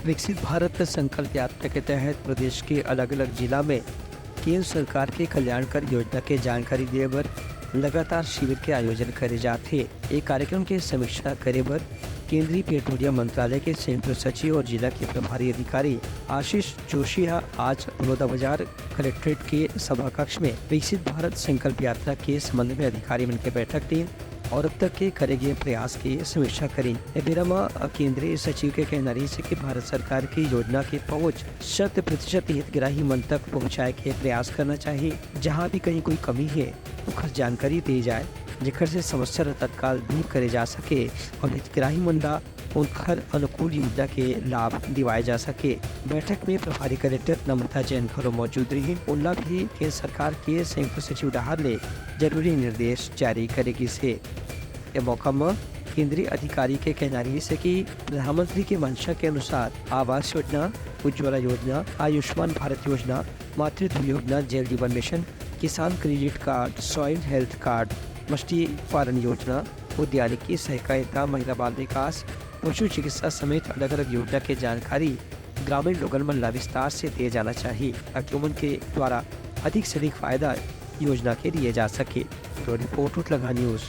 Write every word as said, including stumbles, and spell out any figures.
विकसित भारत संकल्प यात्रा के तहत प्रदेश के अलग-अलग जिला में केंद्र सरकार के कल्याणकारी योजना के जानकारी दिए बर लगातार शिविर के आयोजन करे जात हे। ए कार्यक्रम के समीक्षा करे बर केंद्रीय पेट्रोलियम मंत्रालय के संयुक्त सचिव और जिला के प्रभारी अधिकारी आशीष जोशी ह आज बलौदाबाजार कलेक्ट्रेट के सभा कक्ष में विकसित भारत संकल्प यात्रा के संबंध में अधिकारी मन के बैठक लीन और अब तक के करे गए प्रयास के समीक्षा करीन। ए बेरा म केंद्रीय सचिव के कहना रहिस हे कि भारत सरकार की योजना के पहुंच शत प्रतिशत हितग्राही मन तक पहुंचाए के प्रयास करना चाहिए। जहां भी कहीं कोई कमी हे, ओखर जानकारी दी जाए, जेकर से समस्या ल तत्काल दूर करे जा सके और हितग्राही मन ला उनकर अनुकूल योजना के लाभ दिवाए जा सके। बैठक में प्रभारी कलेक्टर नम्रता जैन घलो मौजूद रही। उनला भी केंद्र सरकार के संयुक्त सचिव डहार ले जरूरी निर्देश जारी करे गिस हे। ए मौका म केंद्रीय अधिकारी के कहना रहिस हे कि प्रधानमंत्री के मंशा के अनुसार आवास योजना, उज्ज्वला योजना, आयुष्मान भारत योजना, मातृत्व योजना, जल जीवन मिशन, किसान credit card, soil health card, मछली पालन योजना, उद्यानिकी सहकारिता, महिला बाल विकास, पशु चिकित्सा समेत अलग-अलग योजना के जानकारी ग्रामीण लोगन मन ला विस्तार से दिए जाना चाहिए, ताकि उमन के द्वारा अधिक से अधिक फायदा योजना के लिए जा सके। ब्यूरो रिपोर्ट, उतलगा न्यूज।